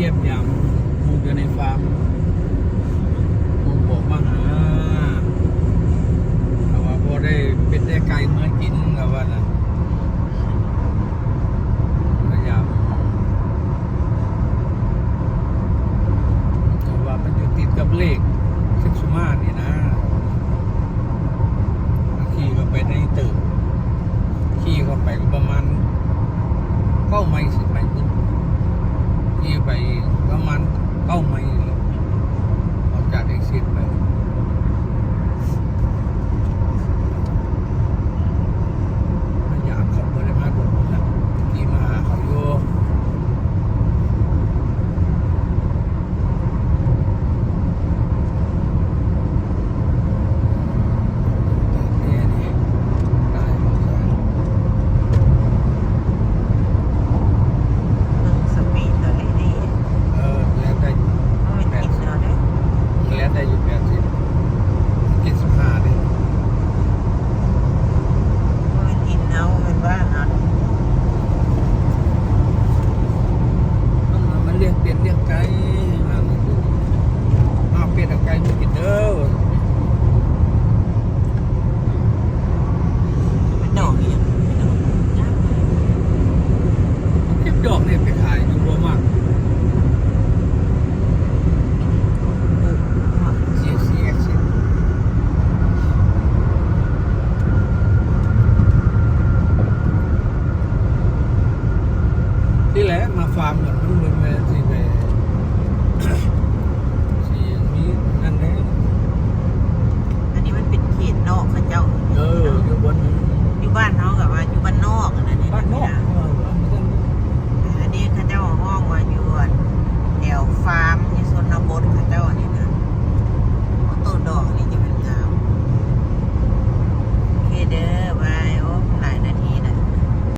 ຢ້ຽມຢາມໝູ່ຢູ່ໃນຟາມ ໝູ່ບອກມາຫາ ເຂົາວ່າບໍ່ໄດ້ເປັດໄດ້ໄກ່ເມືອກິນ ເຂົາວ່ານະ ມາຢາມ ເຂົາວ່າມັນຢູ່ຕິດກັບເລກເຊນຊູມານີ້ນະ ຂີ່ເຂົ້າໄປໃນເຕີບ ຂີ່ເຂົ້າໄປກໍປະມານເກົ້າໄມ ສິບໄມພຸ້ນ ຂີ່ໄປປະມານເກົ້າໄມນີ້ແຫຼະ ອອກຈາກເອັກຊິດໄປ ມາຢາມເຂົາ ບໍ່ໄດ້ມາດົນແລ້ວ ຂີ່ມາຫາເຂົາຢູ່. ເບິ່ງສະປີດຕົວນີ້ດີ ເອີ ແລ່ນໄດ້ຢູ່ ໂອ້ຍ ແປດສິບ ຕິດແລ້ວເດ້ ແລ່ນໄດ້ຢູ່ແປດສິບ ເຈັດສິບຫ້າເດ້ ໂອ້ຍ ຕິດເຮົາເປັນບ້ານເຮົາ ມັນ ມັນລ້ຽງເປັດລ້ຽງໄກ່ ເອົາເປັດເອົາໄກ່ມາກິນເດີ. ເປັນດອກອີ່ຫຍັງ? ເກັບດອກນີ້ໄປຂາຍຢູ່ບໍ່ມາກ ເອີ ຊີເອັສຊີ ນີ້ແຫຼະ ມາຟາມກັນ ມັນເປັນແມ່ນຊິໄປ ຊິມີນັ້ນແດ່ ອັນນີ້ມັນເປັນເຂດນອກເຂົາເຈົ້າ ເອີ ຢູ່ບ່ອນ ຢູ່ບ້ານເຮົາກໍວ່າຢູ່ບ້ານນອກ ອັນນັ້ນ ບ້ານນອກ ເອີ ອັນນີ້ເຂົາເຈົ້າຮ້ອງວ່າຢູ່ ອັນ ແຖວຟາມ ຢູ່ຊົນນະບົດເຂົາເຈົ້ານີ້ນະ ໂຕດອກ